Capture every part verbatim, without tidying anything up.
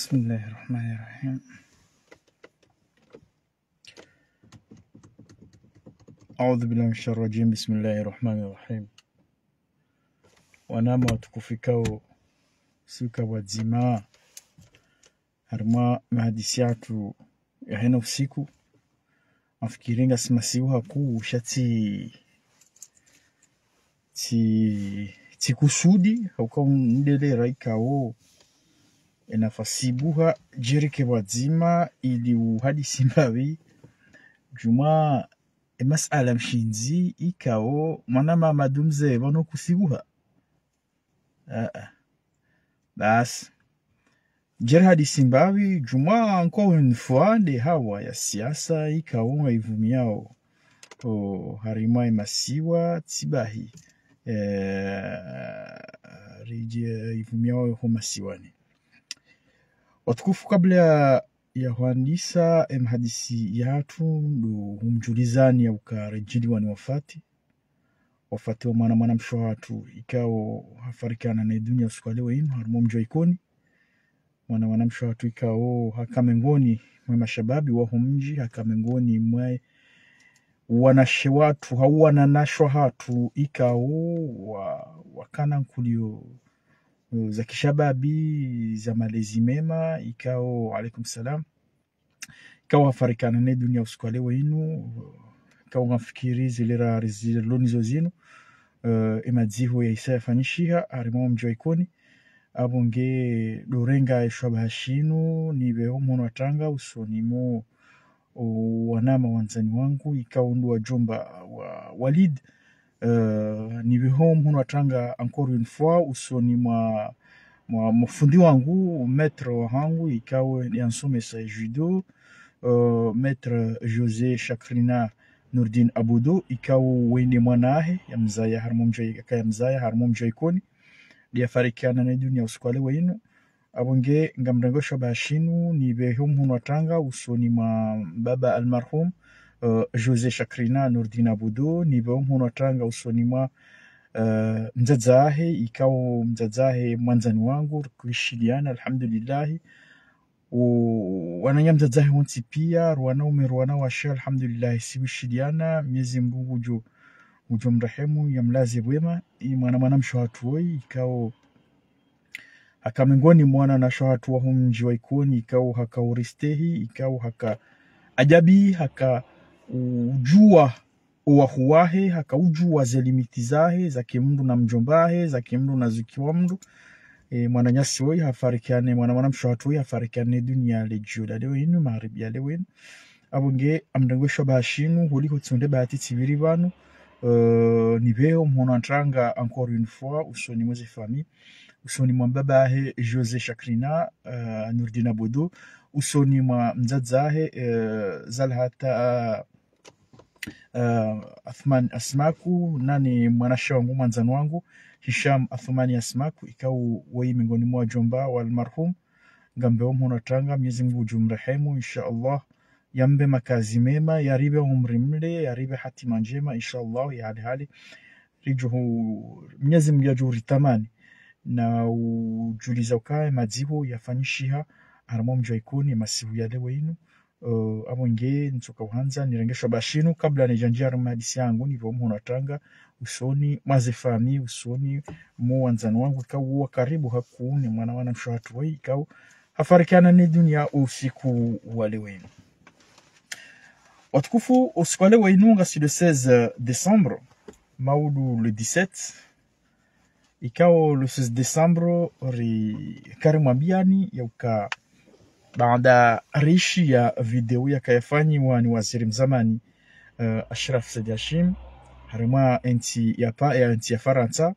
بسم الله الرحمن الرحيم. أعوذ بالله من الشيطان الرجيم. بسم الله الرحمن الرحيم. Wananya watukufu ikao, usiku wa pvwadzima, harimwa mahadisi yatru ya hunu usiku, ngamfikiri ngasi masihu hakuu sha tsi, tsi, tsikusudi, hauka undelera ikao, ena fasibuha, djereke pvwadzima, ili uhadisi mbapvi, djumwa, e masala mshindzi, ikao, mwananya Mamadu Mze, pvanu kusibuha. Ah, ah. Basi. Djeri hadisi mbapvi, djumwa encore une fois, nde hawa ya siasa, ikao ngaivumiao. O, harimwa e masiwa, tsi bahi. Eh, ridje ivumiao ho masiwani. Watukufu, kabla ya, ya hwandisa e mahadisi yatru, ndo humdjulizani ya uka redjiliwa ni wafati. Wafati wa mwana, mwanamshe wahatru, ikao hafarikana ne dunia usiku wa leo inu, harimwa mdji wa Ikoni. Mwana, mwanamshe wahatru, ikao haka mengoni mwe mashababi wa ho mdji, haka mengoni mwe wanashe wahatru, hau wananyashe wahatru, ikao wa, wakana nkulio, eh, za kishababi, za malezi mema, ikao, alaikum salam. Ikao hafarikana ne dunia usiku wa leo inu, ikao ngamfikiri zilera riziloni zo zinu, eh, e madziho ya isa yafanyishiha, harimwa mdji wa Ikoni, apvo nge ndo renga e shwabaha shinu, nipve ho mhono wa tanga, usoni mwa o wananya wandzani wangu, ikao ndo wadjomba wa Walid, eh, nipve ho mhono wa tanga encore une fois, usoni mwa, mwa, mwa fundi wangu, maître wahangu, ikao yansomesa judo, eh, maître José Chakrina Nourdine Aboudou, ikao wende mwana wahe, ya mzaya harimwa mdji wa, ikao ya mzaya harimwa mdji wa Ikoni, nde yafarikana ne dunia usiku wa leo inu. Apvo nge ngamrengo e shwabaha shinu, nipve ho mhono wa tanga, usoni mwa baba almarhum, eh, José Chakrina Nourdine Aboudou, nipve ho mhono wa tanga, usoni mwa, eh, mdzadze wahe, ikao mdzadze wahe mwandzani wangu, rikuishiliana, alhamdulillahi. O, wananya mdzadze wahe wontsi pia, rwanaume, rwanawashe, alhamdulillahi, sikuishiliana, Mnyezi Mngu ngudjo, ngudjo mrehemu, ya mlaze pvwema, i mwana, mwanamshe wahatru woyi, ikao haka mengoni mwa wananyashe wahatru wa ho mdji wa Ikoni, ikao haka uristehi, ikao haka ajabi, haka udjua o wahuu wahe, haka udjua ze limite zahe, zake mndru na mdjomba wahe, zake mndru na zuki wa mndru. E, mwananyasi woyi hafarikana, mwana, mwanamshe wahatru woyi hafarikana ne dunia le djio la leo inu, magharibi ya leo inu. Apvo nge ngamrengo e shwabaha shinu, holiho tsi ndo bahati tsipviri pvanu, eh, nipve ho mhono wa tanga encore une fois, usoni mwa ze famille, usoni mwa mbaba wahe José Chakrina, eh, Nourdine Aboudou, usoni mwa mdzadze wahe, eh, Zalhata, eh, Athumani Asmaku, nane mwanashe wangu, mwandzani wangu, Hisham Athumani Asmaku, ikao woyi mengoni mwa wadjomba wa almarhum, ngambe ho mhono wa tanga, Mnyezi Mngu ngudjo mrehemu, insha Allah. Yampve makazi mema, yaripve umri mle, yaripve hatima ndjema, insha Allah, ya hali hali. Ridjo hu-, Mnyezi Mngu yadjo uritamani. Na udjuliza ukaya e madziho yafanyishiha, harimwa mdji wa Ikoni, masihu ya leo inu. Eh, apvo nge, ntsoka uhandza, nirenge e shwabaha shinu, kabla nidjandjia harimwa mahadisi yangu, nipve ho mhono wa tanga, usoni mwa ze famille, usoni mwa wandzani wangu, ikao wa karibu hakuu, ne mwana, mwanamshe wahatru woyi, ikao hafarikana ne dunia usiku wa leo inu. Watukufu, usiku wa leo inu ngasi le seize décembre, maudu le dix-sept, ikao le seize décembre, ri-, karimwambiani ya uka baada rishi ya video yaka yafanyiwa ni waziri mzamani, eh, Ashraf Said Hashim, harimwa entsi ya pa-, ya entsi ya Farantsa.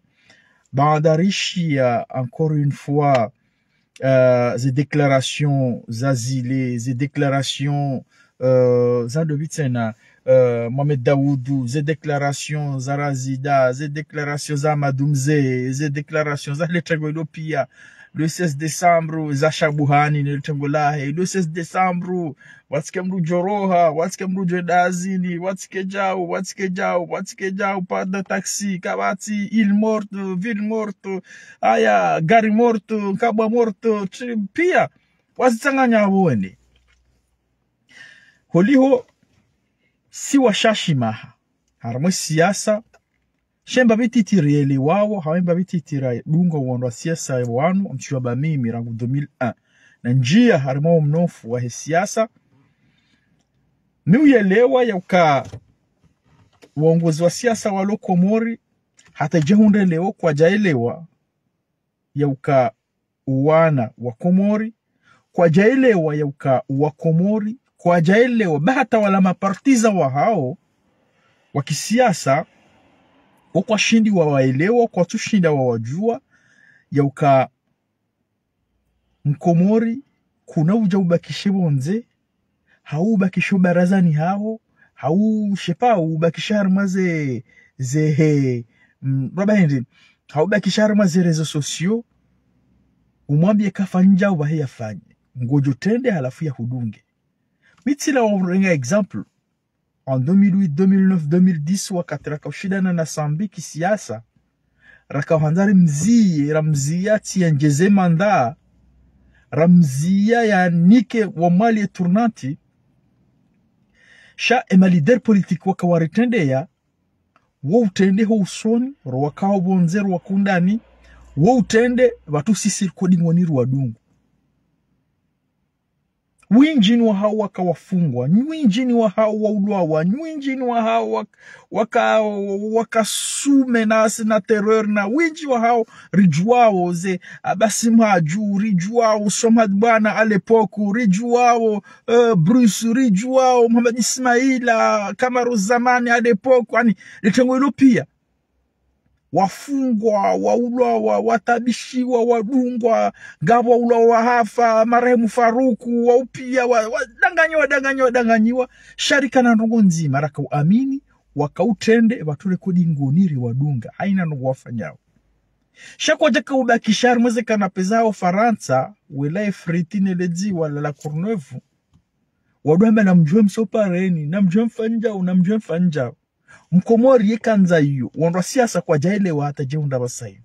Baada rishi ya encore une fois, eh, ze déclaration za zile, ze déclaration, eh, za ndo pvi tsena, eh, Mohamed Daoudou, ze déclaration za Razida, ze déclaration za Amadou Mze, ze déclaration za le tengo ilo pia, le seize décembre, za Shabuhani ne le tengo lahe, le seize décembre, watsike mndru udjo roha, watsike mndru udjo enda hazini, watsike djau, watsike djau, watsike djau, pas de taxi, kapvatsi, île morte, ville morte, aya, gari morte, nkabwa morte, tri-, pia. Wazitsanganya wone. Holiho, si washashi maha. Harimwa e siasa, she mbapvi titi rielewawo, hawu mbapvi titi radunga wandru wa siasa wanu, amtsuwa ba mimi rangu deux mille un. Na ndjiya harimwa wo mnofu wahe siasa, mi uyelewa yauka wongozi wa siasa walo Komori, hata djehundre leo kwadjaelewa yauka wana wa Komori, kwadjaelewa yauka wa Komori, kwadjaelewa ba hata wala mapartiza wahawo wa kisiasa, wo kwashindi wawaelewa, kwatsushinda wawadjuwa, yauka Mkomori, kuna udja ubakishe pvondze, hawu ubakishe barazani haho, hawu, je sais pas, ubakishe harimwa ze, ze he, mm, raba hende, hawu ubakishe harimwa ze réseaux sociaux, umwambiye kafanya, ubahe yafanye. Ngodjo trende halafu yahudunge. Mi tsilawa urenga exemple. En deux mille huit, deux mille neuf, deux mille dix, wakati raka ushindana na Sambi kisiasa, raka uhandza rimziye, ramziya tsi yandjeze mandat, ramziya yanike wa Mwali e tournante, sha e ma leader politique waka waritrendeya, wo utrende ho usoni, ro wakao pvondze, ro wako ndani, wo utrende, pvatsu sisi riko dingoni riwadungu. Windji ni wahawo waka wafungwa, windji ni wahawo waulwawa, windji ni wahawo wak-, waka, waka sous menace na terreur, na windji wahawo ridjuwawo ze, Abasi Mhadju, ridjuwawo Samad Bwana à l'époque, ridjuwawo, euh, Bruce, ridjuwawo Mohamed Ismaila, Kamaru Zamani à l'époque, yaani, le tengo ilo piya. Wafungwa, waulwawa, watabishiwa, wadungwa, ngapvo waulwawa wahafa, marehemu Faruku, waupiya, wa, wadanganyiwa, wadanganyiwa, wadanganyiwa. Sha rika na ndrongo ndzima, raka uamini, waka utrende, pvatsu riko dingoni riwadunga. Haina ndrongo wafanyawo. Sha kwadjaka ubakisha harimwa ze canapé zaho Farantsa, wela e friti ne le dziwa la La Courneuve. Wadjo hamba namdjuwe msopareni, namdjuwe mfanyao, namdjuwe mfanyao. Mkomori yeka handza iyo, wandru wa siasa kwadjaelewa hata djehundra pvasa inu.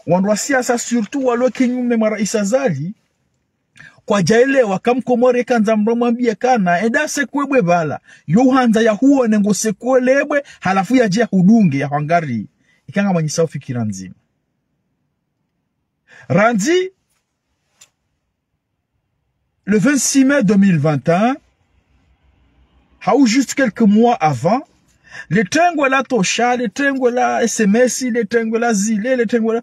Wandru wa siasa surtout walo kinyume mwa Rais Azali, kwadjaelewa ka Mkomori yeka handza mdru amwambiye kana, enda sekwe bwe pvala, yo uhandza yahuone ngo sekwe lebwe, halafu yadje yahudunge, yahwangariye. Ika ngamanyisao fikira ndzima. Randzi, le vingt-six mai deux mille vingt et un, hawu juste quelques mois avant, le tengo la tosha, le tengo la S M S, le tengo la zile, le tengo la,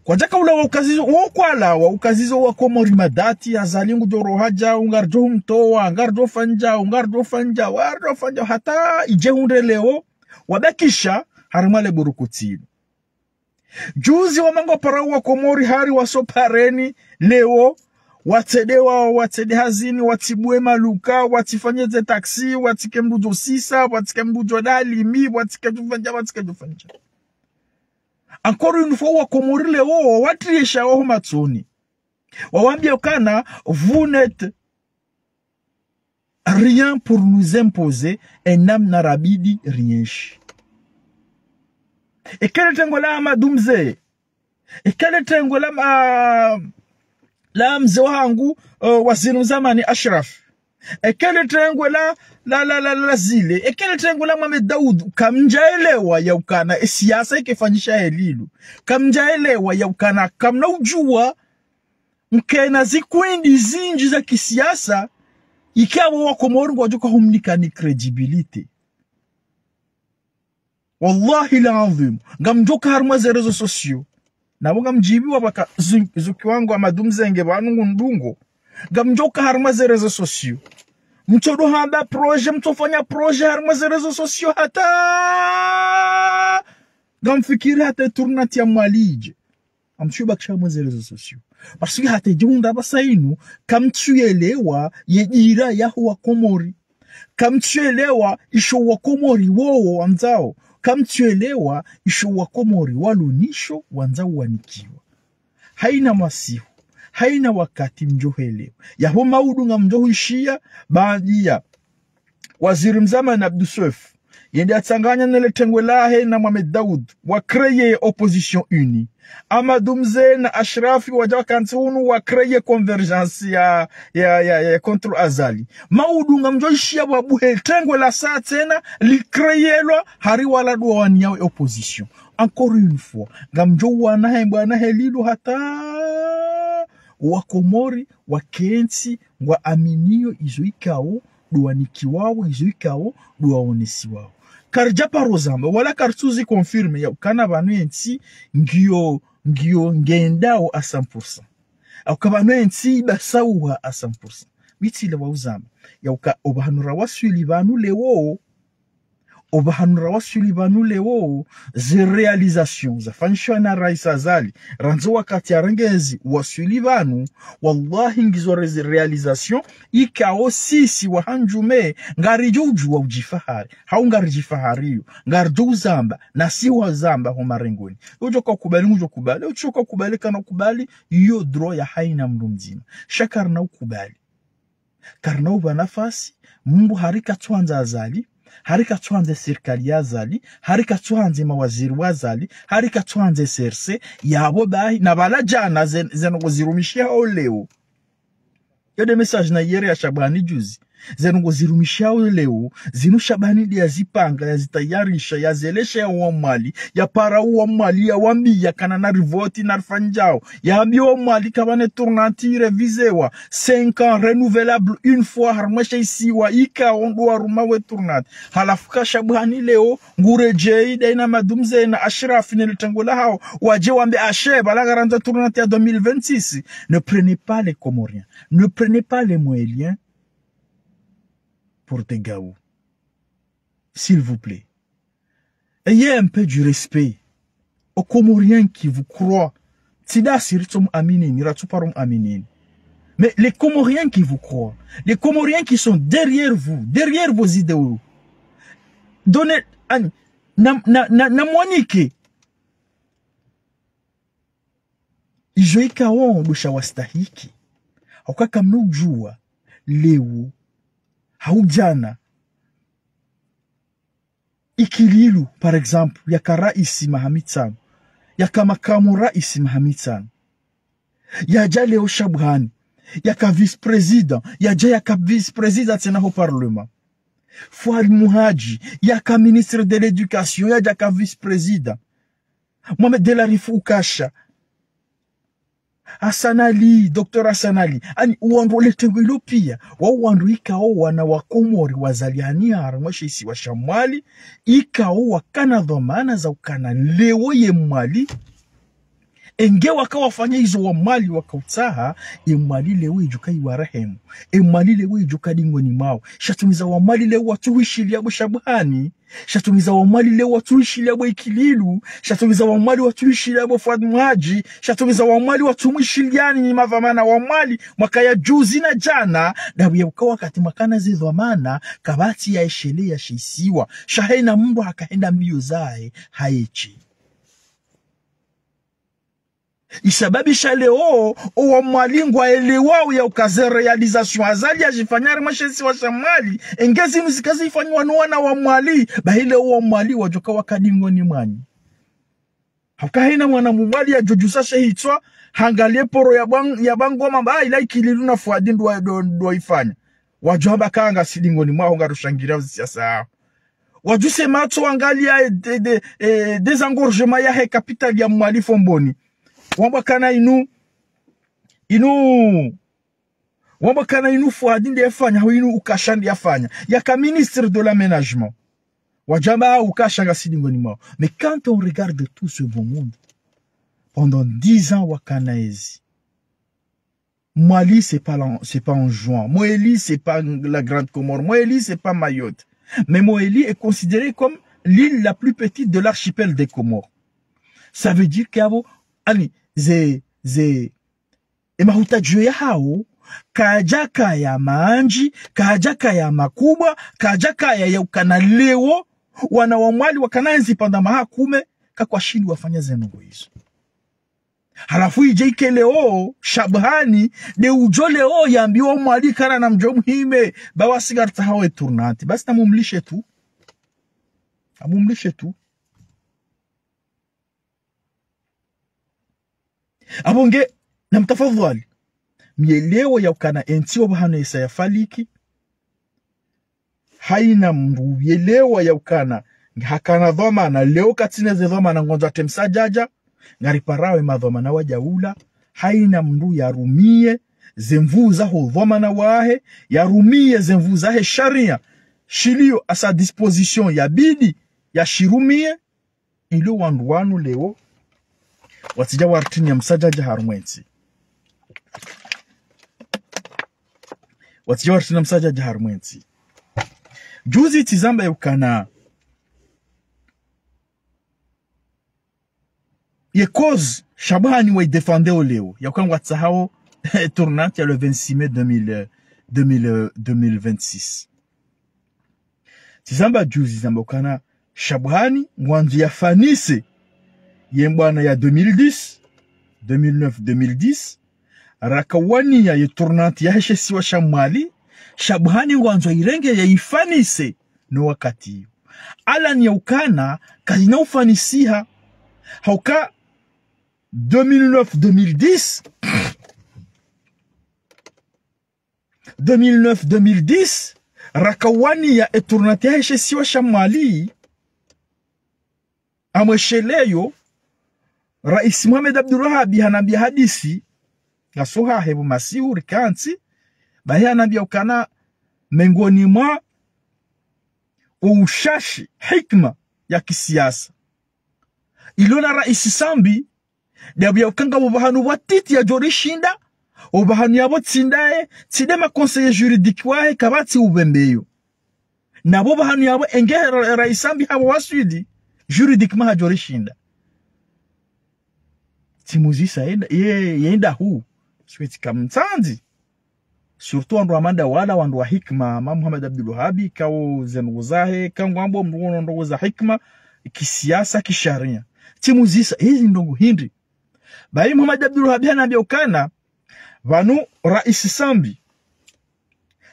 kwadjaka ulawa ukazizo, wo kwalawa ukazizo wa Komori madati, Azali ngudjo roha djau, ngaridjo humtowa, ngaridjo fanya djau, ngaridjo fanya djau, ngaridjo fanya djau, hata idjehundre leo, wabakisha, harimwa le burukutilo. Juzi wamanga parao wa Komori hari wasopareni, leo, watsende wa, watsende hazini, watsibue maluka, watsifanye ze taxi, watsike mdru djo sisa, watsike mdru djo dalimi, watsike djo fanya, watsike djo fanya. Encore une fois, wa Komori leo, wawatriesha waho matsoni. Wawambia ukana, vous n'êtes rien pour nous imposer, e namna rabidi rienshi. Eka le tengo la Amadou Mze, eka le tengo la ma-, la mze wahangu, euh, waziri mzamani Ashraf, eka le tengo la, la, la, la, la zile, eka le tengo la Mohamed Daoud, kamdjaelewa ya ukana, e siasa ike fanyisha helilu. Kamdjaelewa ya ukana, kamna udjuwa, mkena zikwindi zindji za kisiasa, ike apvo wa Komori ngwadjoka humnikani crédibilité. Wallahi l'adhwim, ngamdjoka harumwa ze réseaux sociaux. Napvo ngamdjibiwa pvaka zu-, zuki wangu Amadou Mze nge pvanu ngundungo. Ngamdjoka harumwa ze réseaux sociaux. Mtsodo hamba projet, mtsofanya projet harumwa ze réseaux sociaux hata. Ngamfikiri hata tournante ya Mwali idje. Amtsu bakisha harumwa ze réseaux sociaux. Parce que hata djihundra pvasa inu, kamtsuelewa ye djira yaho wa Komori. Kamtsuelewa isho wa Komori wowo wandzao. Kamtsuelewa isho wa Komori walo nisho wandzao wanikiwa. Haina masihu, haina wakati mdjohelewa. Yaho maudu ngamdjohuishiya, baanda ya waziri mzamani Abdou Soef, Yende yatsanganya nele tengwe lahe na Mohamed Daoud, wa créer opposition unie. Amadou Mze na Ashrafi wadja wakantsi hunu wa créer convergence ya, ya, ya, ya contre Azali. Maudu ngamdjo ishiya wabuhe tengwe lasa tsena li créelwa hari wala ndo waniyawo opposition. Encore une fois, ngamdjo wana he mbwana he lilo hata wa Komori, wakentsi, ngwa aminiyo izo ikao ndo wanikiwawo, izo ikao ndo waonesiwawo. Karidja paro zamba, wala karitsuzi confirmer ya ukana pvanu entsi ngiyo, ngiyo ngendao à cent pour cent. Au ka pvanu entsi ibasauha à cent pour cent. Mitsi ile wa uzamba. Ya uka opvahanu rawaswili pvanu leo, opvahanu rawaswili pvanu leo, ze réalisation zafanyishiwa na Rais Azali, randzi wakati yarenge ezi waswili pvanu, wallahi ngizo re-, ze réalisation, ikao sisi wahandjume, ngaridjo udjuwa udjifahari, hau ngaridjifahariyo, ngaridjo uzamba, na si wazamba ho marengoni. Udjo ka ukubali, ngudjo kubali, udjo ka ukubali, kana ukubali, iyo droit ya haina mndru mdzima. Sha karina ukubali. Karina upva nafasi, mndru hari katsuandza Azali, hari katsuandze sirikali ya Azali, hari katsuandze mawaziri wa Azali, hari katsuandze C R C, yapvo bahi, na pvala djana zen-, zendrongo zirumishiha o leo. Yo nde message na yere ya Shabani juzi. Zendrongo zirumishiha o leo, zinu Shabani nde yazipanga, yazitayarisha, yazelesha ya wa Mwali, yapara wa Mwali, yawambiya kana narivoti, narifanyao. Yambiya wa Mwali kapvana tournante irevizewa. Cinq ans renouvelable une fois, harimwa she isiwa, ikao ndo waruma we tournante. Halafu ka Shabani leo, nguredjeyi, ndayi na Amadou Mze na Ashrafi nele tengwe lahao, wadje wambe ashe, pvala ngarandza tournante ya deux mille vingt-six. Ne prenez pas les Comoriens. Ne prenez pas les Mohéliens pour des gaous. S'il vous plaît. Ayez un peu du respect aux Comoriens qui vous croient. Tsi ndasi ritso muaminini, ratsu paro muaminini. Mais les Comoriens qui vous croient, les Comoriens qui sont derrière vous, derrière vos idéaux, donnez, an-, na, na, na, na mwanike izo ikao ndo sha wastahiki. Hauka kamna udjuwa leo, hau djana, Ikililou, par exemple, yaka raisi maha mitsanu, yaka makamu raisi maha mitsanu. Yadja leo Shabani, yaka vice-président, yadja yaka vice-président tsena ho parlement. Fouad Mouhadji, yaka ministre de l'éducation, yadja yaka vice-président. Mohamed Delarif ukasha. Hassan Ali, Docteur Hassan Ali. Ani, wandru wale tengwe ilo piya, wa wandru ikao wana wa Komori wazalihani harimwa she isiwa sha Mwali, ikao wakana dhwamana za ukana leo ye Mwali. Enge waka wafanya izo wa Mwali waka utsaha, ye Mwali leo idjo ka iwarehemu. Ye Mwali leo idjo ka dingoni mwawo. Sha tsumiza wa Mwali leo watsuhishiliya bo Shabani. Sha tsumiza wa Mwali leo watsuhishiliya bo Ikililou. Sha tsumiza wa Mwali watsuhishiliya bo Fouad Mouhadji. Sha tsumiza wa Mwali watsumwishiliyani nyi madhwamana wa Mwali. Mwakaya juzi na djana. Ndapvo ya uka wakati mwakana ze dhwamana. Kapvatsi ya esheleya she isiwa. Sha hena mndru haka henda mbiyo zahe. Hayetsi. Isababisha leo, o wa Mwali ngwaelewao ya uka ze réalisation Azali yazifanya harimwa she isiwa sha Mwali, enge zinu zika zifanyiwa no wana wa Mwali, bahi leo wa Mwali wadjo ka waka dingoni mwanyi. Hauka hena mwana mumwali yadjo djusa she hitswa, hangaliye poro ya bang-, ya bangoma, ba ila Ikililou na Fouad ndo wa, ndo, ndo ifanya. Wadjo hamba ka ngasi dingoni mwaho ngarushangiriyao ze siasa. Wadjuse matso wangaliya, eh, de, de, eh, désengorgement yahe capitale ya Mwali Fomboni. Wamba kana inu, inu, wamba kana inu Fouad nde yafanya, hau inu ukasha nde yafanya. Yaka ministre de l'aménagement. Wadjo hamba ukasha ngasi dingoni mwawo. Mais quand on regarde tout ce beau monde, pendant dix ans wakana ezi. Mwali, c'est pas l'An-, c'est pas Anjouan. Mwali, c'est pas la Grande Comore. Mwali, c'est pas Mayotte. Mais Mwali est considéré comme l'île la plus petite de l'archipel des Comores. Ça veut dire que abo, ani, ze, ze, e mahutadjio yahao, kayadjakaya mandji, kayadjakaya makubwa, kayadjakaya ya ukana leo, wana wa Mwali wakana ezi pvanda maha kume, kakwashindi wafanya ze ndrongo izo. Halafu idje ike leo, Shabani, nde udjo leo yambiwa Mwali kana namdjo muhime, ba wasi ngaritsaho e tournante. Basi namumlishe tu. Amumlishe tu. Apvo nge, namtafadhwali, myelewe yaukana entsi opvahanu yesa yafaliki. Haina mndru yelewa yaukana hakana dhwamana, leo katsina ze dhwamana, ngwandzo atre msadjadja. Ngariparao ye madhwamana wa daula. Haina mndru yarumiye ze nvuu zaho dhwamana wahe, yarumiye ze nvuu zahe sharia shiliyo à sa disposition, yabidi yashirumiye. Ilo wandru wanu leo watsidja waritrinya msadjadja harumwa entsi. Watsidja waritrinya msadjadja harumwa entsi. Juzi tsizamba yaukana ye cause Shabani waidéfendeo leo, yauka ngwatsahao tournante ya le vingt-six mai deux mille, deux mille, deux mille vingt-six. Tsizamba juzi, zamba ukana Shabani ngwandzo yafanise ye mbwana ya deux mille dix, deux mille neuf, deux mille dix, raka waniya ye tournante yahe she isiwa sha Mwali, Shabani ngwandzo irenge yaifanise no wakati iyo. Alani yaukana kayina ufanisiha. Hauka deux mille neuf, deux mille dix, deux mille neuf, deux mille dix, raka waniya e tournante yahe she isiwa sha Mwali. Amwesheleyo, Raisi Mohamed Abdul Wahabi hanambiya hadisi, ngasoha hepvo masihu rikantsi, bahi hanambiya ukana mengoni mwa o ushashi, hikima ya kisiasa ilo na Raisi Sambi, ndapvo yaukanga pvo pvahanu pvwatiti yadjorishinda, o pvahanu yapvo tsi ndaye, tsi nde ma conseillers juridiques wahe, kapvatsi upvembeyo. Na pvo pvahanu yapvo enge ra-, Raisi Sambi hapvo waswili, juridiquement hadjorishinda. Tsimuzisa yenda, ye, yenda hu. Sweti kamtsandzi. Surtout wandru wa manda wala wandru wa hikima, ma Mohamed Abdul Wahabi, kao ze ndrongoo zahe, kangwambo mndru ono ndrongoo za hikima, kisiasa, kisharia. Tsimuzisa, hizi ndrongoo hindri. Bahi Mohamed Abdul Wahabi hanambiya ukana, pvanu Raisi Sambi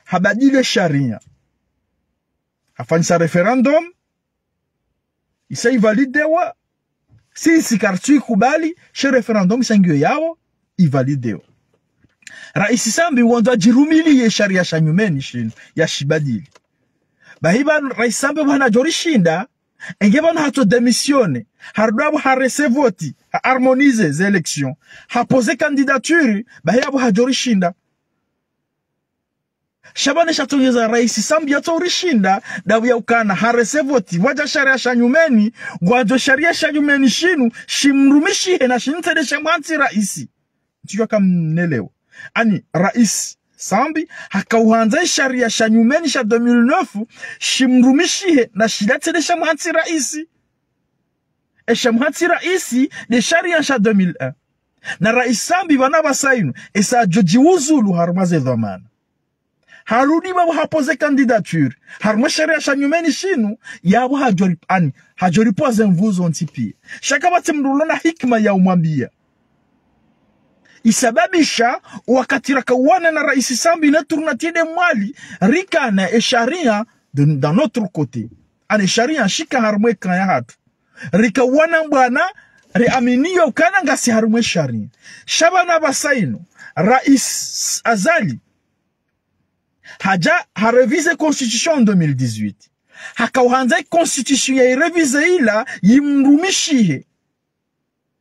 habadili sharia. Hafanyisa référendum, isa ivalidewa, sisi karitsu ikubali, she référendum isa ngiyo yapvo, ivalidewa. Raisi Sambi wandzo adjirumiliye sharia sha nyumeni shinu, yashibadili. Bahi pvanu Raisi Sambi pvanu hadjorishinda, enge pvanu hatso démissionner, harudi apvo harese voti, ha harmoniser ze élections, haposer candidature, bahi apvo hadjorishinda. Sha pvanu sha tsongeza Raisi Sambi yatsorishinda, ndapvo yaukana harese voti, pvwadja sharia sha nyumeni, ngwandzo sharia sha nyumeni shinu shimrumishihe na shimtsendeshe mwantsi raisi. Ntsidjuwa kamnelewa. Ani Raisi Sambi hakauhandza sharia sha nyumeni sha deux mille neuf shimrumishihe na shilatsendeshe mwantsi raisi. E sha mwantsi raisi nde sharia sha deux mille un. Na Raisi Sambi pvanu pvasa inu, esa hadjodjiuzulu harumwa ze dhwamana. Harudi pvapvo haposer candidature, harumwa sharia sha nyumeni shinu, yapvo hadjori-, ani, hadjoripvwa ze nvuu zontsi piya. Sha kapvatsi mndru ulo na hikima ya umwambiya. Isababisha, wakati raka wana na Raisi Sambi na tournante nde Mwali, rikana e sharia de, dans notre côté. Ani sharia shika harumwa e camp yahatru. Rika wana mbwana, riaminiyo ukana ngasi harumwa e sharia. Sha pvanu pvasa inu, Raisi Azali, hadja haréviser constitution en deux mille dix-huit. Hakauhandza constitution yairéviser ila yimrumishihe.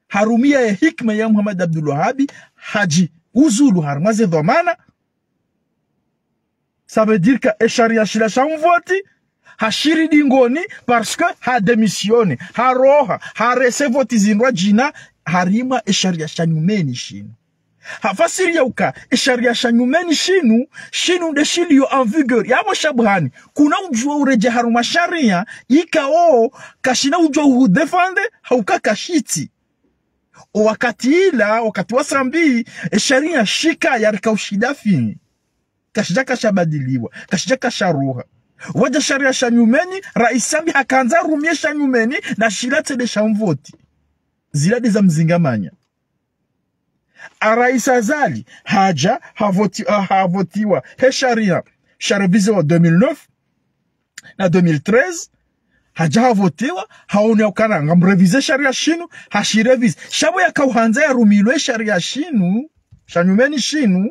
Harumiya ye hikima ya Mohamed Abdul Wahabi, hadjiuzulu harumwa ze dhwamana. Ça veut dire que e sharia shila sha mvoti, hashiri dingoni, parce que hadémissionner, haroha, harese voti zindrwadjina, harumwa e sharia sha nyumeni shinu. Hafasiri yauka, e sharia sha nyumeni shinu, shinu nde shiliyo en vigueur. Yapvo Shabani, kuna udjuwa uredjeyi harumwa sharia, ikao, kashina udjuwa uhudéfendre, hauka kashitsi. O wakati ila, wakati wa Sambi, e sharia shika yarika ushinda fini. Kashidja kashabadiliwa, kashidja kasharoha. Wadja sharia sha nyumeni, Raisi Sambi hakandza rumie sha nyumeni, na shilatsendeshe mvoti. Zila nde za mzingamanya. A Raisi Azali, hadja, havoti-, ah, havotiwa, he sharia, sharévisé wa deux mille neuf, na deux mille treize, Hadja havotiwa, haone ukana ngamrevize sharia shinu, hashirevize. Sha pvo yakauhandza yarumilwe sharia shinu, sha nyumeni shinu,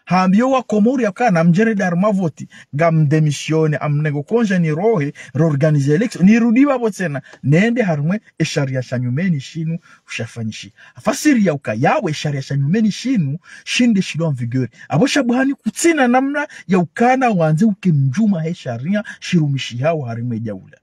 hambiwa Wakomori ukana mdjere dari mavoti, ngamdémissionner, amnengo congé nirohe, réorganiser élection, nirudi pvapvo tsena, nende harumwa esharia sha nyumeni shinu, ushafanyishi. Fasiri ya uka yawe sharia sha nyumeni shinu, shinde shilo en vigueur. Apvo Shabuhani kutsina namna ya ukana wandze uke mdjuma he sharia, shirumishihao harumwa edaula.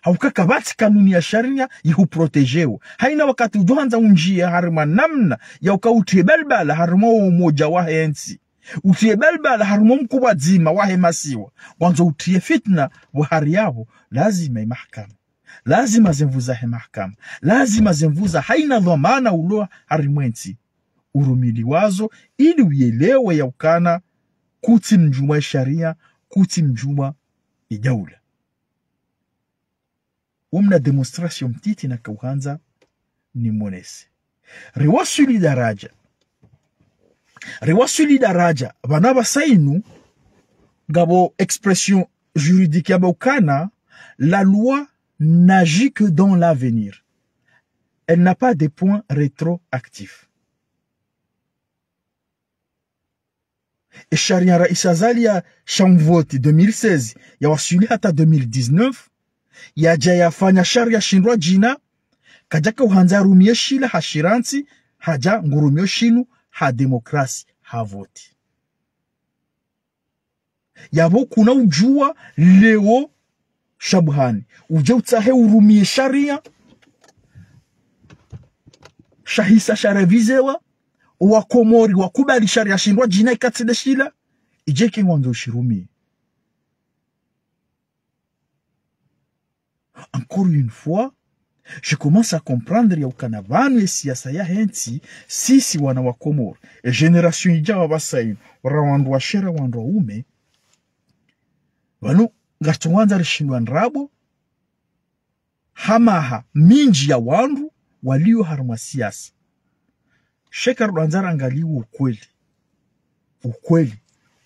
Hauka kapvatsi kanuni ya sharia yihuprotegeo. Haina wakati udjohandza undjie harumwa namna ya uka utie balbala harumwa wo umoja wahe ntsi. Utie balbala harumwa mkubwa dzima wahe masiwa. Wandzo utie fitna pvo hari yapvo, lazima emahakama. Lazima zemvu zahe mahakama. Lazima zemvu za haina dhwamana ulo harumwa entsi urumiliwazo, ili uyelewe ya ukana kutsi mdjuma esharia, kutsi mdjuma edaula. Umna démonstration mtiti nakauhandza nimonese. Riwaswili daradja. Riwaswili daradja, pvanu pvasa inu, ngapvo expression juridique yamba ukana, la loi n'agit que dans l'avenir. Elle n'a pas de point rétroactif. Esharia Rais Azali yasha mvoti deux mille seize, yawaswili hata deux mille dix-neuf, yadja yafanya sharia shindrwadjina, kadjaka uhandza yarumie shila ha shirantsi, hadja ngurumio shinu ha démocratie, ha voti. Yapvo kuna udjua leo Shabuhani udje utsahe urumie sharia, shahisa sharevizewa, Wakomori wakubali sharia shindrwadjina ikatsi nde shila, idje ke ngwandzo ushirumie. Encore une fois, je commence à comprendre ya ukana pvanu esiasa yahe ntsi, sisi wana wa Komori, e génération idjao pvasa inu, ra wandru washe ra wandru waume, pvanu ngaritso wandza rishindwa ndrabo, hamaha mindji ya wandru walio harumwa siasa. Sha eka ridjwandza rangalie ukweli. Ukweli.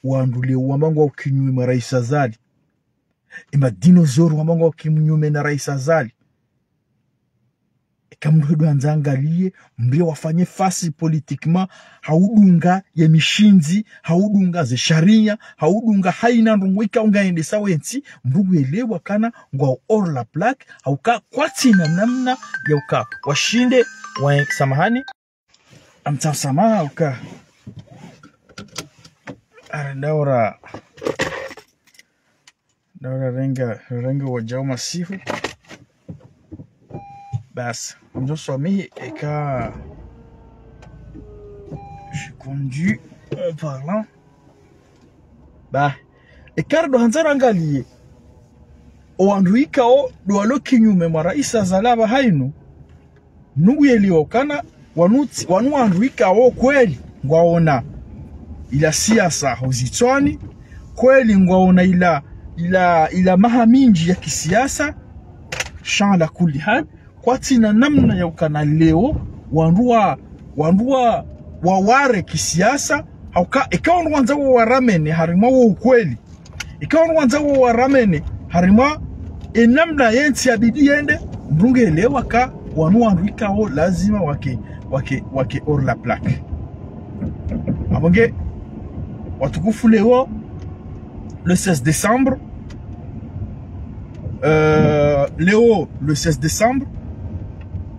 Wandru leo wamba ngwao kinyume mwa Rais Azali. Ema dinosaures wamba ngwao kinyume na Rais Azali. Eka mndru hedjwandza angalie, mndru ye wafanye face politiquement, ha udunga ye mishindzi, ha udunga ze sharia, ha udunga haina ndrongoo ikao ngayendesao entsi, mndru ngwelewa ukana ngwao hors la plaque, hauka kwatsina namna ya uka washinde, wa, samahani. Amtsaha samaha uka. Ari ndaura. Ndaura renga, renga wadjao masihu. Basi, mdjo swamihi eka je conduis en parlant. Ba, eka ridjwandza rangalie, owandru ikao ndo walo kinyume mwa Rais Azali pvahanu, mndru ngwelewa ukana wanu tsi, wanu wandru ikao kweli ngwaona ila siasa ho zitswani, kweli ngwaona ila, ila, ila maha mindji ya kisiasa, sha ala kulli hal, kwatsina namna ya ukana leo, wandru wa, wandru wa, waware kisiasa, hauka, eka wandru wandza wawaramene, harumwa wo ukweli. Eka wandru wandza wawaramene, harumwa, enamna yentsi yabidi yende, mndru ngelewa uka, wanu wandru ikao, lazima wake, wake, wake hors la plaque. Apvo nge, watukufu leo, le seize décembre, euh, leo, le seize décembre,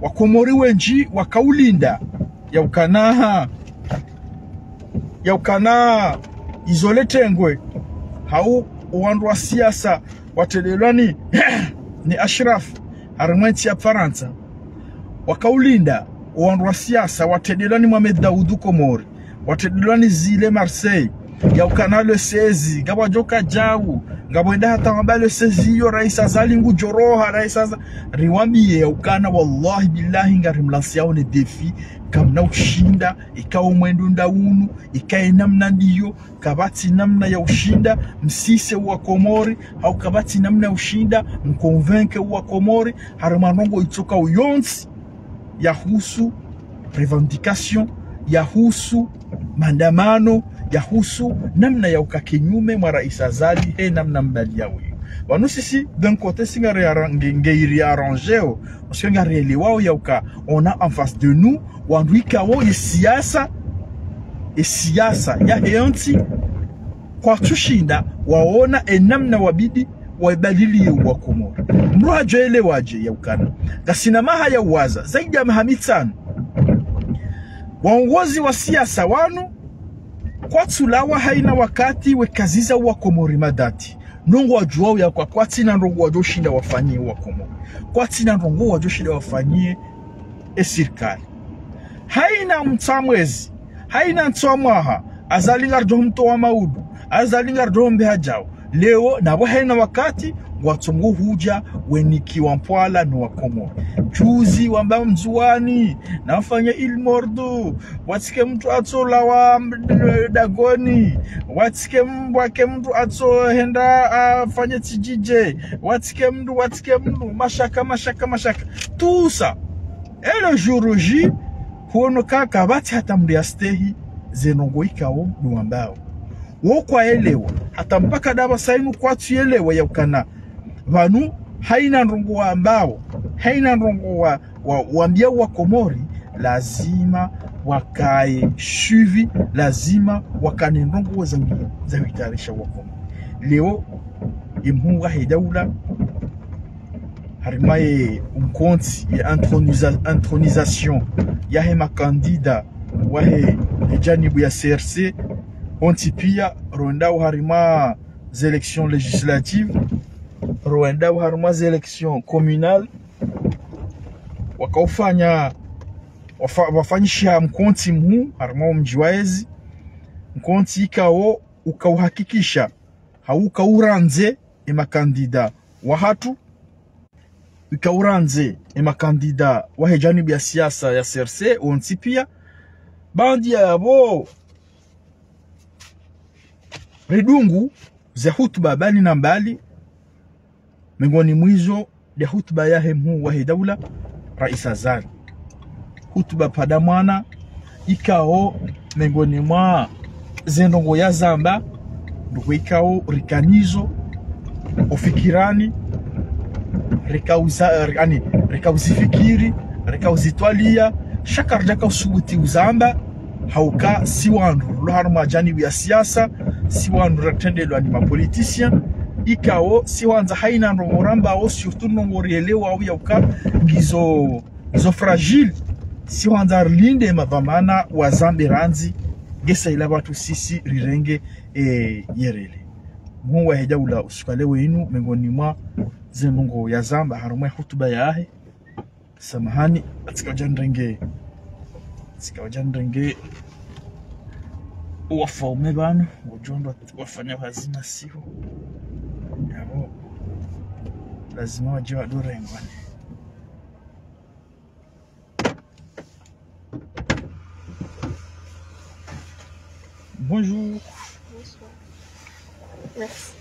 Wakomori wendji wakaulinda, ya ukana, ya ukana izo le tengwe, hau owandru wa siasa, watredelwa ni, ni Ashraf, harumwa entsi ya Farantsa. Wakaulinda, owandru wa siasa, watredelwa ni Mohamed Daoudou Komori, watredelwa ni Zile Marseille, ya ukana le seize, ngapvo wadjoka djau, ngapvo wenda hata wamba le seize iyo Rais Azali ngudjoroha, Rais Azali. Riwambie ya ukana, wallahi billahi, ngarimlansiao ne défi, kamna ushinda, ikao mwendo nda unu, ika enamna ndiyo, kapvatsi namna ya ushinda, msise Wakomori, hau kapvatsi namna ya ushinda, mconvaincre Wakomori, harumwa ndrongoo itsokao yontsi, yahusu revendication, yahusu maandamano, yahusu namna ya uka kinyume mwa Rais Azali, he namna mbali yawe. Pvanu sisi, d'un côté, si ngari arran-, nge, nge iri arrangeo, parce que ngarielewao yauka, on a en face de nous wandru ikao ye siasa, ye siasa yahe ntsi, kwatsushinda waona ye namna wabidi waibalilie wa Komori. Mdru hadjo elewa dje yaukana ngasina maha ya uwaza zaidi ya maha mitsanu, waongozi wa siasa wanu kwatsulawa haina wakati wekaziza wa Komori madati. Ndrongoo wadjuao yauka kwatsina ndrongoo wadjoshinda wafanyie wa Komori. Kwatsina ndrongoo wadjoshinda wafanyie ye sirikali. Haina mtsamwezi, haina ntsamwaha, Azali ngaridjo mtowa maudu, Azali ngaridjo mbe hadjao. Leo, napvo haina wakati, ngwatsongo hudja weniki wa mpwala no wa Komori. Juzi wamba Mndzuwani, nafanye Île Mordu, watsike mdru atsolawa, mm, dagoni, watsike m-, wake mdru atsohenda afanye tsidjidje, watsike mdru, watsike mdru, mashaka, mashaka, mashaka. Tout ça. Et le jour J, huono ka kapvatsi hata mdru yastehi ze ndrongoo ikao ndo wambao. Wo kwaelewa, hata mpaka ndapvasa inu kwatsuelewa yaukana pvanu haina ndrongoo wambao, haina ndrongoo wa, wa, wambia wa Komori, lazima wakaye suivi, lazima wakane ndrongoo za, za huitayarisha wa Komori. Leo, ye mhuu wahe daula, harimwa ye mkontsi ye introniza-, intronisation yahe makandida wahe, ye janibu ya C R C, wontsi pia, rwendao harimwa ze élections législatives, rwendao harimwa ze élections communales, wakaufanya, wafa-, wafanyishiha mkontsi mhuu harimwa wo mdji wa ezi, mkontsi ikao ukauhakikisha, hau ukaurandze ye makandida wahatru, ukaurandze ye makandida wahe janibu ya siasa ya C R C, wontsi pia, baanda yapvo ridungu ze hutuba mbali na mbali, mengoni mwa izo nde hutuba yahe mhuu wahe daula, Rais Azali. Hutuba pvadzima mwana, ikao mengoni mwa ze ndrongoo yazamba, ndrongoo ikao rikanazo ofikirani, rikauza-, ri-, ani, rikauzifikiri, rikauzitwalia, sha karidjaka usubuti uzamba, hauka si wandru rilo harumwa janibu ya siasa, si wandru ratrendelwa ni ma politiciens, ikao si hwandza haina ndrongoo rambao, surtout ndrongoo rielewao yauka ngizo, ngizo fragile, si hwandza rilinde madhwamana wazambe randzi, ngesa ila pvatsu sisi rirenge, eh, yerele. Mhuu wahe daula usiku wa leo inu, mengoni mwa ze ndrongoo yazamba harumwa ye hutuba yahe, samahani, atsika udja nirenge, atsika udja nirenge owafaume pvanu, ngudjo ndo wafanya hazi masihu. Yapvo, lazima wadje wadorengwa ne. Bonjour. Bonsoir. Merci.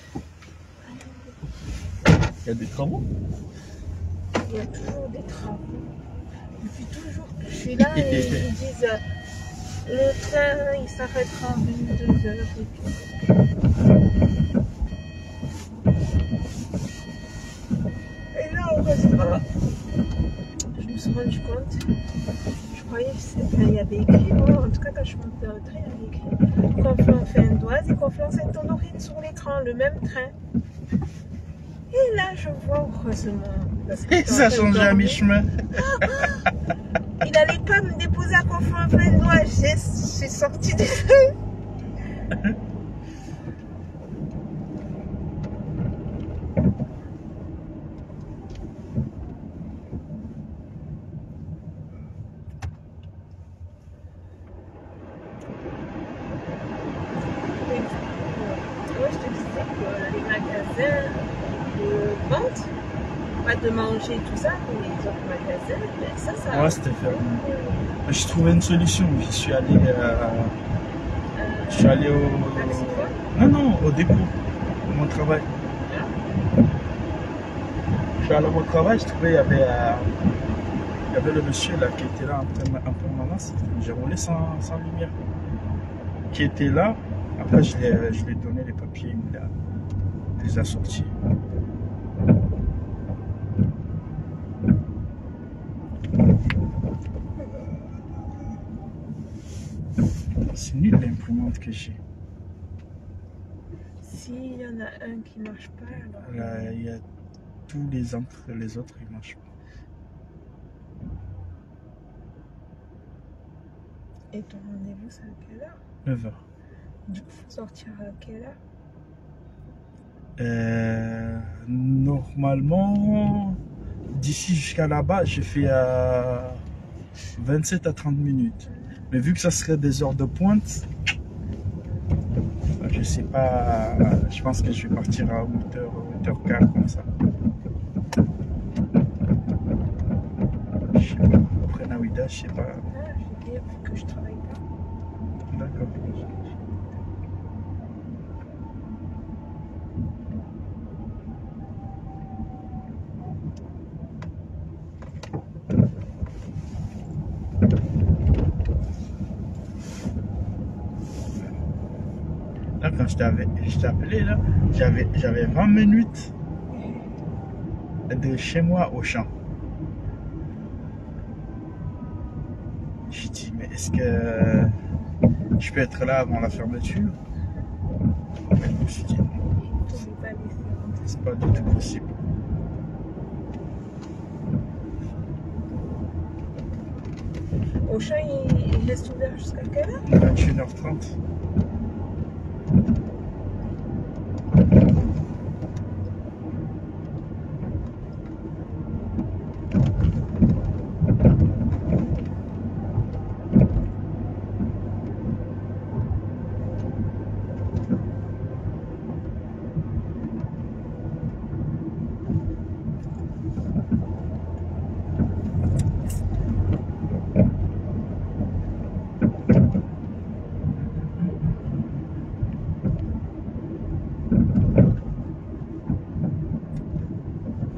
Il y a des travaux ? Il y a toujours des travaux. Depuis toujours que je suis là et ils disent, euh, le train, il s'arrêtera à vingt-deux heures et tout. Et là, heureusement, je me suis rendu compte, je croyais que c'était, il y avait écrit, bon, en tout cas, quand je suis montée dans le train, il y avait écrit Conflans-Sainte-Doise et Conflans-Sainte-Honorine sur l'écran, le même train. Et là, je vois, heureusement, parce que j'étais en train de dormir. Ça change jamais chemin. Ah, ah. Il n'allait pas me déposer à Conflans-Sainte-Doise, je suis sortie du train. Oui, je te disais que les magasins de vente, pas de manger, tout ça, pour les autres magasins, mais ça, ça... Ouais, c'était fermé. J'ai trouvé une solution. J'y suis allé, euh, je suis allé au... Taxi, quoi ? Non, non, au dépôt de mon travail. Ah. Je suis allé au travail, je trouvais, il y avait, euh, il y avait le monsieur là qui était là en perma-, en permanence. J'ai roulé sans, sans lumière. Qui était là. Après, je l'ai, je lui ai donné les papiers, il me les a sortis. Nul l'imprimante que j'ai. S'il y en a un qui marche pas, alors. Là, il y a tous les autres, les autres, ils marchent pas. Et ton rendez-vous, c'est à quelle heure ? Neuf heures. Du coup, faut sortir à quelle heure ? Euh, normalement, d'ici jusqu'à là-bas, je fais à vingt-sept à trente minutes. Mais vu que ça serait des heures de pointe, je sais pas, je pense que je vais partir à huit heures, huit heures quart comme ça. Je sais pas, après Naouida, je sais pas. Ah, je vais dire que je travaille pas. D'accord. Là, quand je t'avais, je t'appelais, là, j'avais, j'avais vingt minutes de chez moi au champ. Je dis, mais est-ce que je peux être là avant la fermeture ? Mais je me suis dit, non, Je vais pas laisser. C'est pas du tout possible. Auchan, il, il reste ouvert jusqu'à quelle heure ? Vingt et une heures trente.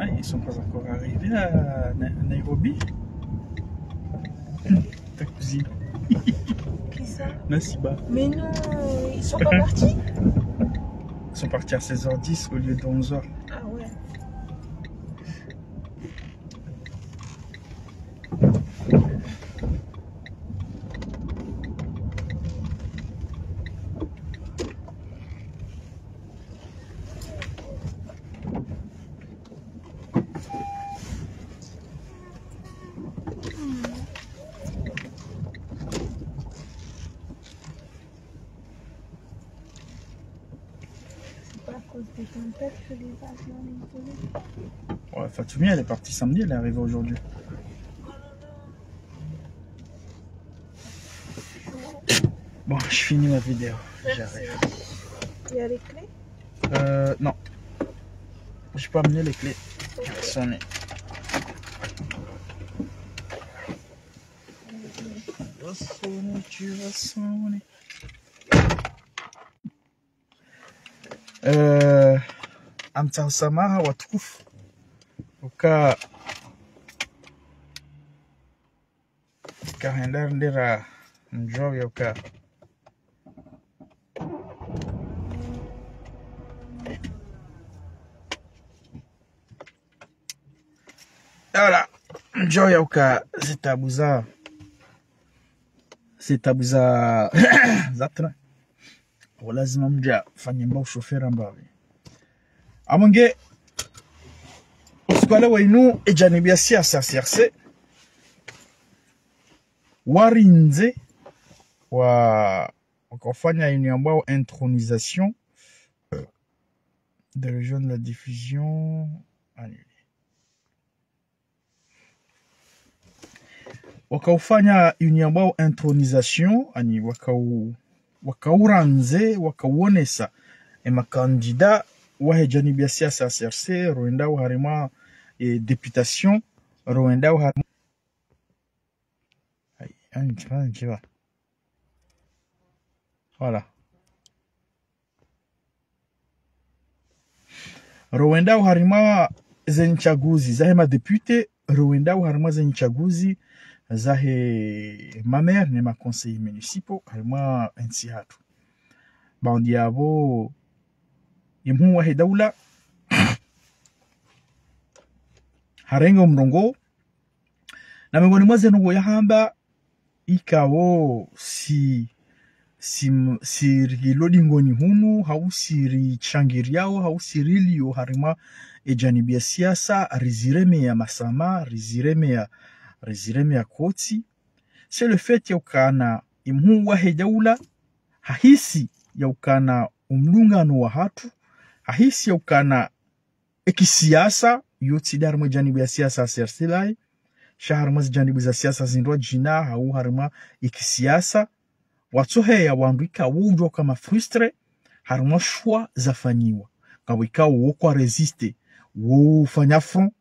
Ah, ils sont pas encore arrivés à Na- Nairobi. Ta cousine. Qui ça ? Nasiba. Mais non, ils sont pas partis ? Ils sont partis à seize heures dix au lieu de onze heures. Ah ouais. C'est pas à cause des tempêtes que les avions ont volé ? Ouais, Fatoumi, elle est partie samedi, elle est arrivée aujourd'hui. Bon, je finis ma vidéo. J'arrive. Il y a les clés ? Euh, non. J'ai pas amené les clés. Tu vas sonner. Tu vas sonner, tu vas sonner. Euh, amtsaha samaha watukufu. Uka Kahenda ndera mdjau ya uka. Voilà. Mdjau ya uka zitabu za, zitabu za, za train. Wa lazima mdja fanye mba ushofera mbawe. Amwenge, usiku wa leo wanu, e janibu ya siasa, C R C, warindze, wa, wakafanya inu yambwao intronisation, euh, de région de la diffusion, ani. Wakaufanya inu yambwao intronisation, ani wakau, wakaurandze, wakauonesa, e makandida wahe janibu ya siasa C R C, rowendao harimwa, e, députation, rowendao harimwa. Ayi, ani, ani, voilà. Rowendao harimwa ze ntsaguzi zahe madéputé, rowendao harimwa ze ntsaguzi zahe mamaire ne maconseillers municipaux harimwa entsi hatru. Baanda yapvo, ye mhuu wahe daula harenge omrongoo, na mengoni mwa ze ndrongoo yahamba, ikao si, si, si rilio dingoni hunu, hau si rishangiriao, hau si rilio harimwa e janibu ya siasa, rizireme ya masama, rizireme ya, rizireme ya koti. C'est le fait ya ukana e mhuu wahe daula, hahisi ya ukana o mdungano wahatru, hahisi ya ukana e kisiasa, yo tsi nda harimwa e janibu ya siasa ya C R C laye, sha harimwa ze janibu za siasa zindrwadjina, hau harimwa e kisiasa, watsoheya wandru ikao udjo kama frustré, harimwa choix zafanyiwa. Ngapvo ikao wo kwa résister, wo ufanya front,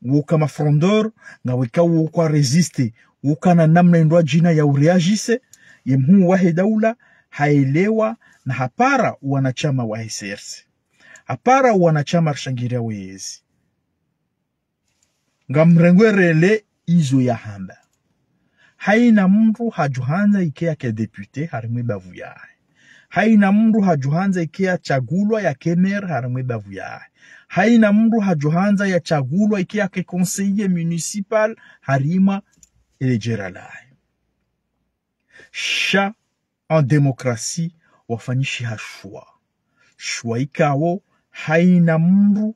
wo kama frondeur, ngapvo ikao wo kwa résister, wo kana namna indrwadjina ya uréagir, ye mhuu wahe daula, haelewa na hapara wanashama wahe C R C. Hapara wanashama rishangiriao yezi. Ngamrengwerele izo yahamba. Haina mndru hadjohandza ike yake député harimwa e bavu yahe. Haina mndru hadjohandza ike yatsagulwa yake maire harimwa e bavu yahe. Haina mndru hadjohandza yatsagulwa ike yake conseiller municipal harimwa e ledjera lahe. Sha en démocratie wafanyishiha choix. Choix ikao haina mndru,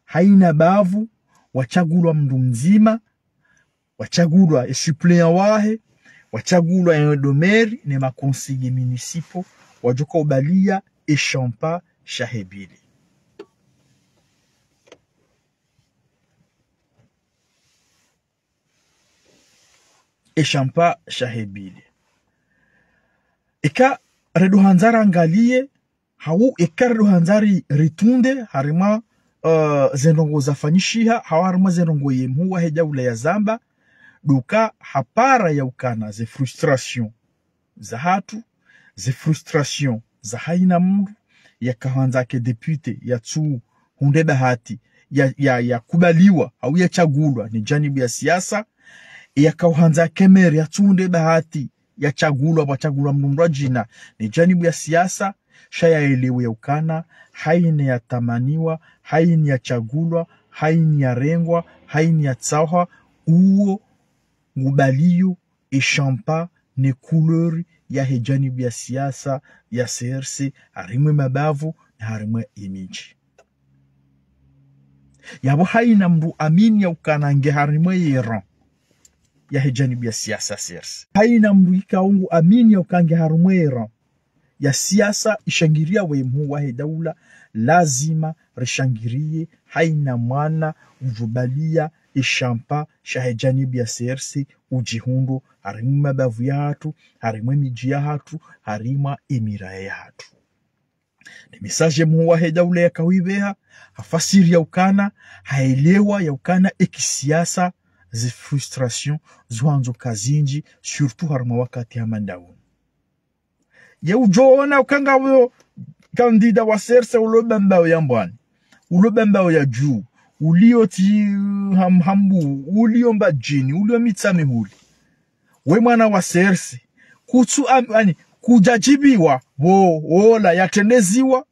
haina bavu, watsagulwa mndru mdzima, watsagulwa e suppléant wahe, watsagulwa e ndomeri ne ma conseillers municipaux, wadjoka ubalia e shampa shahe bile. E shampa shahe bile. Eka redjo handza rangalie, hau eka redjo handza ri, ritunde, harimwa, eh, ze ndrongoo zafanyishiha, hau harimwa ze ndrongoo ye mhuu wahe daula yazamba, ndo uka hapara ya ukana ze frustration zahatru, ze frustration za haina mndru, yakahandza yake député yatsuhundre bahati ya, ya, yakubaliwa, hau yatsagulwa ne janibu ya siasa, yakahandza yake maire yatsuhundre bahati yatsagulwa, pvwatsagulwa mndru mndrwadjina ne janibu ya siasa, sha yaelewe ya ukana haina yatamaniwa, haina yatsagulwa, haina yarengwa, haina yatsahwa, uwo ngubalio e shampa ne couleur yahe janibu ya siasa ya C R C, harimwa e mabavu na harimwa e midji. Yapvo haina mndru amini ya ukana nge harimwa e rang yahe janibu ya siasa ya C R C. Haina mndru ikao ngu amini ya ukana nge harimwa e rang ya siasa ishangiriao ye mhuu wahe daula, lazima rishangirie haina mwana udjobalia e shampa shahe janibu ya C R C udjihundro harimwa e mabavu yahatru, harimwa e midji yahatru, harimwa e miraya yahatru. Ne message ye mhuu wahe daula yakauibeha, hafasiri ya ukana, haelewa ya ukana e kisiasa, ze frustration, zo handzo ka zindji, surtout harimwa wakati hama nda unu. Ye udjoona uka ngapvo candidat wa C R C ulo Bambao ya Mbwani, ulo Bambao ya Dju, ulio tsi Ham-, Hambu, ulio Mbadjini, ulio Mitsamihuli. We mwana wa C R C, kutsu am-, ani, kudjadjibiwa, pvo, ola, yatrendeziwa,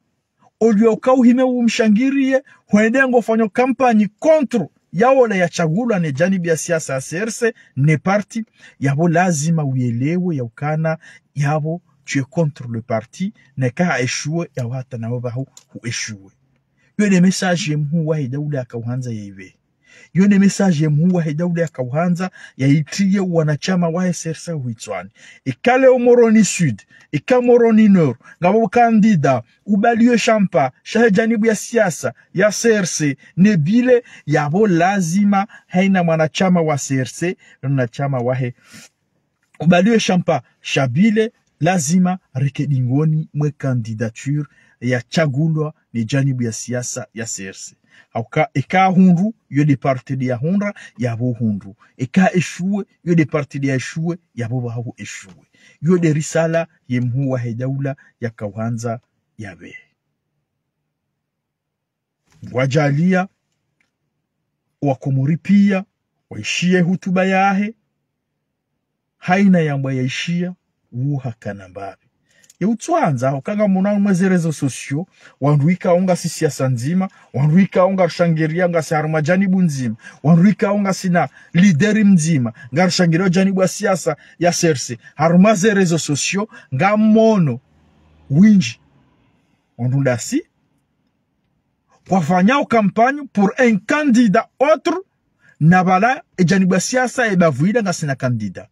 olio uka uhime umshangirie, hwende ngofanyo kampanyi contre ya ola yatsagulwa ne janibu ya siasa ya C R C, ne parti, yapvo lazima uelewe ya ukana, yapvo tu es contre le parti, neka ha échoué, yapvo hata nawe pvahu hu échoué. Yo nde message ye mhuu wahe daula yakauhandza yaibe. Yo nde message ye mhuu wahe daula yakauhandza yaitrie wanashama wahe C R C hwitswani. Eka leo Moroni Sud, eka Moroni Nord, ngapvo candidat ubalio e shampa shahe janibu ya siasa ya C R C ne bile, yapvo lazima haina mwanashama wa C R C, mwanashama wahe ubalio e shampa sha bile, lazima rike dingoni mwe candidature yatsagulwa ne janibu ya siasa ya C R C. Hauka, eka hundru, yo nde parti nde yahundra, yapvo hundru. Eka échoué, yo nde parti nde ya échoué, yapvo pvahu échoué. Yo nde risala ye mhuu wahe daula yakauhandza yabe. Ngwadjaaliya, Wakomori pia, waishiya e hutuba yahe, haina yambwa yaishiya, uwo hakana mbapvi. Ye utsuandza, uka ngamwonao harumwa ze réseaux sociaux, wandru wikao ngasi siasa ndzima, wandru wikao ngarishangiria ngasi harumwa janibu ndzima, wandru wikao ngasina leader mdzima, ngarishangiria janibu ya siasa ya C R C. Harumwa ze réseaux sociaux, ngamwono wendji wandru ndasi, kwafanyao campagne pour un candidat autre, na pvala e janibu ya siasa ye bavu ila ngasina candidat.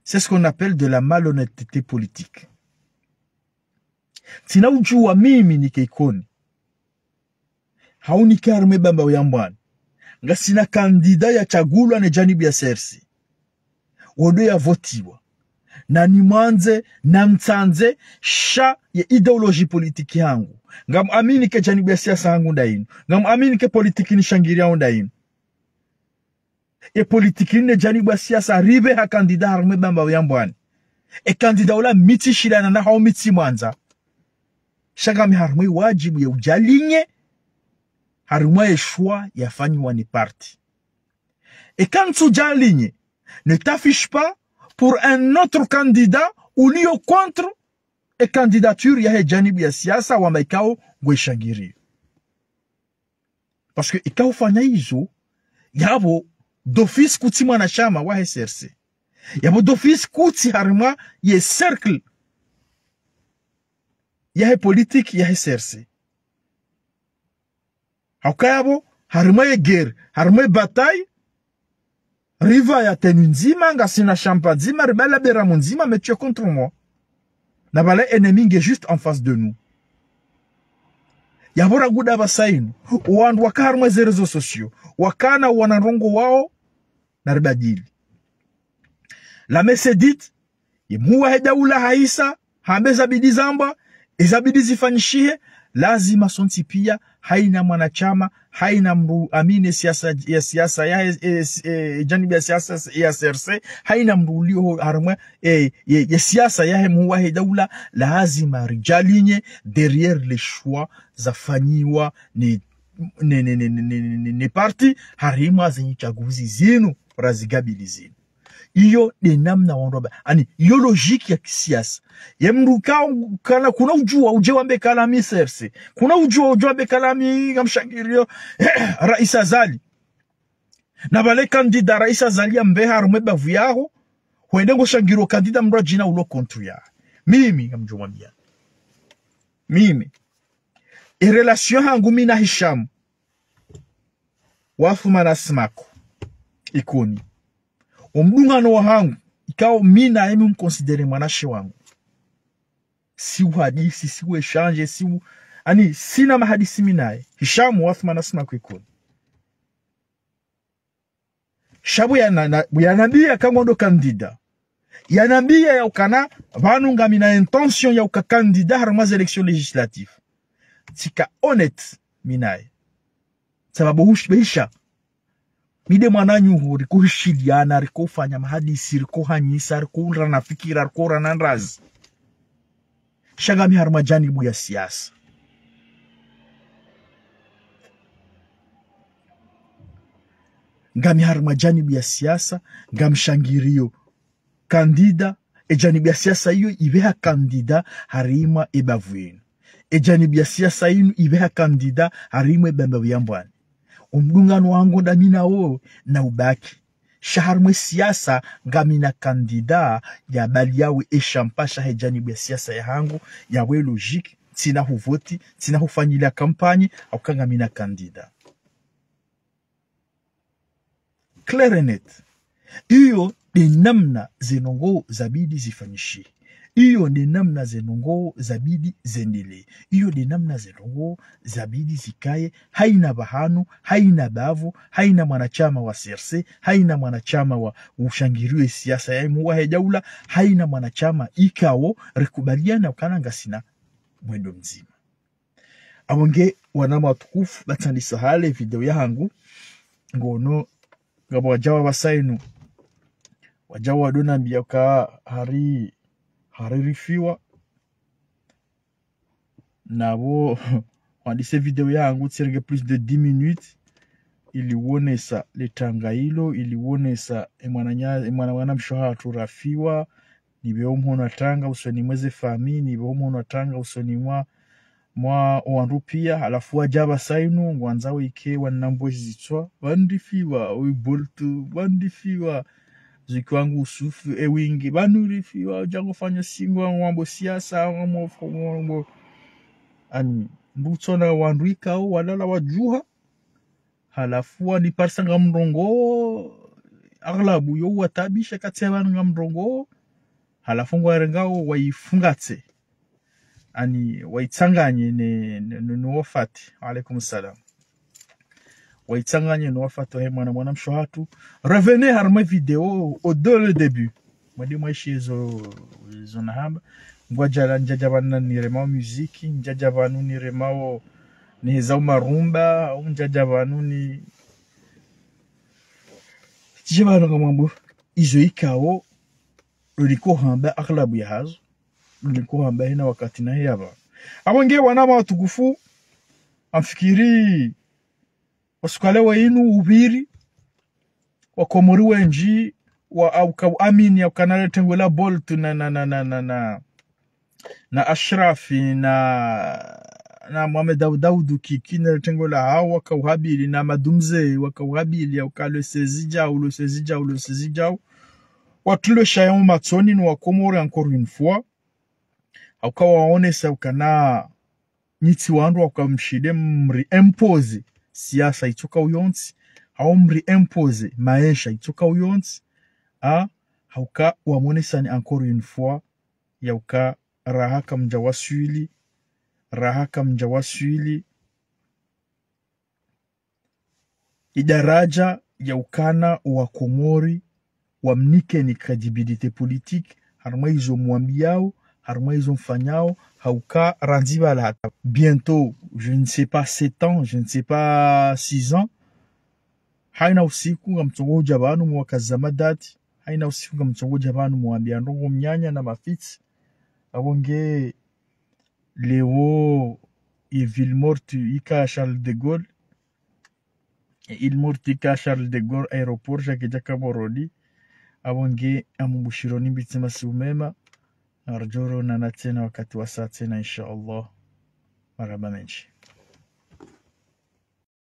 C'est ce qu'on appelle de la malhonnêteté politique. Tsina udjua mimi nike Ikoni, hau nike harumwa e Bambao ya Mbwani, ngasina candidat yatsungulwa ne janibu ya C R C, wo ndo yavotiwa. Na nimwandze, na mtsandze, sha ye idéologie politique yahangu. Ngamwamini ke janibu ya siasa yahangu nda inu. Ngamwamini ke politique nishangiriao nda inu. E politique ne janibu ya siasa ripveha candidat harumwa e Bambao ya Mbwani. E candidat ula mi tsishiliana na hau mi tsimwandza. Sha ngami harumwa e wajibu ya udja aligné harumwa e choix yafanyiwa ni parti. Eka ntsudja aligné, ne t'affiche pas pour un autre candidat ulio contre e candidature yahe janibu ya siasa wamba ikao ngwe shangirio. Parce que eka ufanya izo, yapvo d'office kutsi mwanashama wahe C R C. Yapvo d'office kutsi harumwa ye cercle yahe politique yahe C R C. Hauka yapvo, harumwa ye guerre, harumwa ye bataille, ripvaya tenue ndzima, ngasina champa ndzima, ripvala beramu ndzima, mais tu es contre moi. Na pvala ennemi nge juste en face de nous. Yapvo raguda pvasa inu, wandru waka harumwa ze réseaux sociaux, wakana wana ndrongoo wao, na ribadili. La messe est dite, ye mhuu wahe daula haisa, hamba eza bidi zambwa, eza bidi zifanyishihe, lazima sontsi pia, haina mwanashama, haina mndru amini siasa, ya siasa ya, e, e, janibu ya siasa ya C R C, haina mndru ulio harumwa, e, ye, ye siasa yahe mhuu wahe daula, lazima ridja aligné derrière les choix zafanyiwa ni, ni, ni parti, harumwa zenyi tsaguzi zinu, razikabili zinu. Iyo nde namna wandru wamba, ani, iyo logique ya kisiasa. Ye mndru kao, kana, kuna udjua udje wambe kala mi C R C. Kuna udjua udje wambe kala mi ngamshangirio Rais Azali. Na pvale candidat Rais Azali yambe harumwa e bavu yaho, hwende ngo shangirio candidat mndru adjina ulo contre ya. Mimi, ngamdjo mwambia. Mimi. E relation yahangu mi na Hisham wa Athumani Asmako Ikoni. Omdungano wahangu, ikao mi naye mi umconsidérer mwanashe wangu. Si uhadisi, si uéchange, si u-, ani, sina mahadisi mi naye. Hisham wa Athumani Asmako Ikoni. Sha pvo yana-, na-, pvo yanambia ka ngondo candidat. Yanambia ya ukana, pvanu ngamina intention ya uka candidat harumwa ze élections législatives. Tsika honnête, mi naye. Sababu hush-, beisha. Mi nde mwananyahu, riko hishiliana, riko fanya mahadisi, riko hanyisa, riko ulana fikira, riko ulana ndrazi. Sha ngami harumwa janibu ya siasa. Ngami harumwa janibu ya siasa, ngamshangirio candidat, e janibu ya siasa iyo ipveha candidat harumwa e bavu inu. E janibu ya siasa inu ipveha candidat harumwa e Bambao ya Mbwani. Omdungano wangu nda mi nawo na ubaki. Sha harumwa e siasa ngamina candidat ya bali yawe e champa shahe janibu ya siasa yahangu, yawe logique, tsina huvoti, tsina hufanyilia campagne, hauka ngamina candidat. Clair et net. Iyo nde namna ze ndrongoo zabidi zifanyishihe. Iyo nde namna ze ndrongoo zabidi zendelee. Iyo nde namna ze ndrongoo zabidi zikaye. Haina pvahanu, haina bavu, haina mwanashama wa C R C, haina mwanashama wa ushangirio e siasa yahe mhuu wahe daula, haina mwanashama ikao rikubaliana ukana ngasina mwendo mdzima. Apvo nge wanama watukufu, pvatsi ndisa hale video yahangu, ngono, ngapvo wadjawa pvasa inu, wadjawa wadonambia ka hari, hari rifiwa, napvo wandise video yahangu tsirenge plus de dix minutes, ili wonesa le tanga ilo, ili wonesa e mwananya-, e mwana, mwana mshe hatru rafiwa, nipve o mhono wa tanga usoni mwa ze famiyi, nipve o mhono wa tanga usoni mwa, mwa o wandru piya. Halafu wadja pvasa inu, ngwandzao ike wanambo zitswa, pvanu rifiwa, o Boltu, pvanu rifiwa, Zuki wangu Usufu, e wingi, pvanu rifiwa, udja ngufanya singo, ngwambo siasa, ngwambo, ngwambo, ani, mbutsona wandru ikao, walala wadjuha, halafu waniparisa nga mrongoo, aghlabu yo watabisha katsi ya pvanu nga mrongoo, halafu ngwarengao wayifungatse. Ani, wayitsanganye ne, ne, ne, ne wafati. Wa alaikum salam. Wayitsanganye ne wafati wahe mwana, mwana mshe hatru. Revenez harumwa video, au dès le début. Mwende mwaishiye zo, zo nahamba. Ngwadjala, ndjadja pvanu niremao muziki, ndjadja pvanu niremao nihezao marumba, au ndjadja pvanu ni, tije pvanu ngamwambo, izo ikao, luliko hamba aghlabu yahazo, luliko hamba hena wakati na heya pvanu. Apvo nge wananya watukufu, ngamfikiri, o usiku wa leo inu upviri, Wakomori wendji, wa, hauka uamini, hauka nale tengwe la Boltu na, na, na, na, na, na, na Ashraf, na, na Mohamed Daoud, Daoud Kiki, nale tengwe lahao, wakauhabili, na Madou Mze, wakauhabili, hauka le sezi djau, le sezi djau, le sezi djau. Watulwe shaya matsoni, no Wakomori, encore une fois. Hauka waonesa, hauka na nyitsi wandru hauka mshinde mri imposer siasa itsoka uyontsi, hau mri imposer maesha itsoka uyontsi, a, hauka wamonesani encore une fois, yauka raha kamdja waswili, raha kamdja waswili, idaraja ya ukana Wakomori wamnikeni crédibilité politique, harumwa izo mwambiyao, harumwa izo mfanyao, hauka randzi pvala hata bientôt, je ne sais pas, sept ans, je ne sais pas, six ans. Haina usiku ngamtsongo udja pvanu mwakaza madati, haina usiku ngamtsongo udja pvanu mwambiya ndrongo mnyanya na mafitsi. Apvo nge leo, ye ville morte ika Charles de Gaulle, ye île morte ika Charles de Gaulle, aéroport Jacques Djaka Moroni. Apvo nge ngambushironi mbitsi masihu mema, ngaridjo ronana tsena wakati wasa tsena, insha Allah. Marahaba mendji.